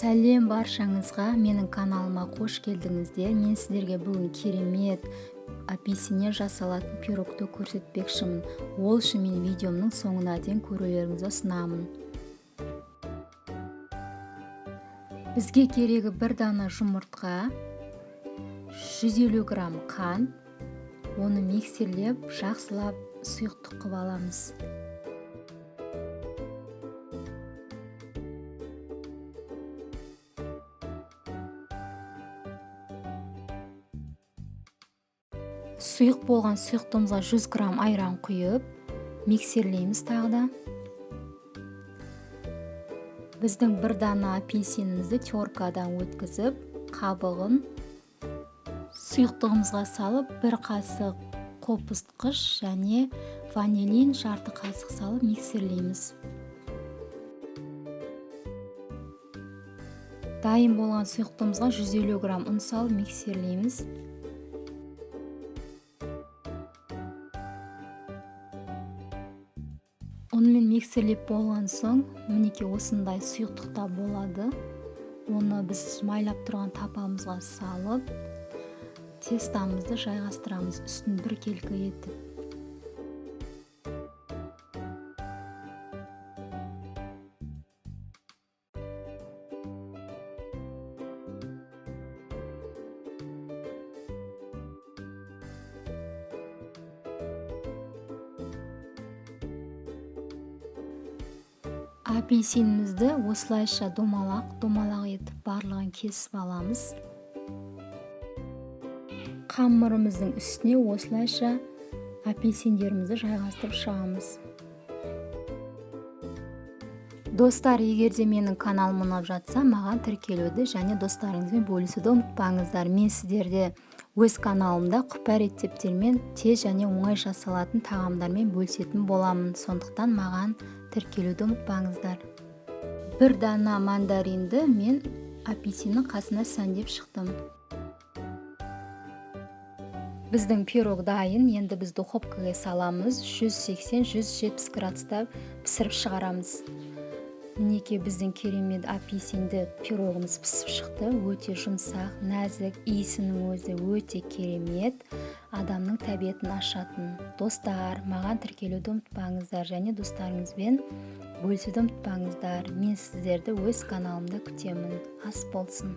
Сәлем баршаңызға, менің каналыма қош келдіңіздер. Мен сіздерге бүгін керемет апельсиннен жасалатын пирогты көрсетпекшімін. Ол үшін мен видеомның соңына дейін көрулеріңізді ұсынамын. Бізге керегі бір дана жұмыртқа, 150 грамм қант, оны миксерлеп жақсылап сұйықтық қылып аламыз. Сұйық болған сұйықтығымызға 100 грамм айран құйып, миксерлейміз тағы да. Біздің бір дана апельсинімізді теркадан өткізіп, қабығын сұйықтығымызға салып, бір қасық қопызтқыш және ванилин жарты қасық салып миксерлейміз. Дайын болған сұйықтығымызға 150 грамм ұн салып миксерлейміз. Ұнмен миксерлеп болған соң, мінекей осындай сұйықтықта болады. Оны біз майлап тұрған тапамызға салып, тестамызды жайғастырамыз үстін біркелкі етіп. Апельсинімізді осылайша домалақ-домалақ етіп барлығын кесіп аламыз. Қамырымыздың үстіне осылайша апельсиндерімізді жайғастырып шығамыз. Достар, егер де менің каналым ұнап жатса, маған тіркелуді және достарыңызбен бөлісуді ұмытпаңыздар. Мен сіздерде өз каналымда құпия рецепттермен тез және оңай жасалатын тағамдармен бөлісетін боламын. Сондықтан маған тіркелуді ұмытпаңыздар. Бір дана мандаринді мен апельсиннің қасына сәндеп шықтым. Біздің пирог дайын. Енді біз духовкаға саламыз. 180-170 градуста пісіріп шығарамыз. Мінекей біздің керемет апельсинді пирогымыз пісіп шықты. Өте жұмсақ, нәзік, иісінің өзі өте керемет, адамның тәбетін ашатын. Достар, маған тіркелуді ұмытпаңыздар және достарыңызбен бөлісуді ұмытпаңыздар. Мен сіздерді өз каналымда күтемін. Ас болсын.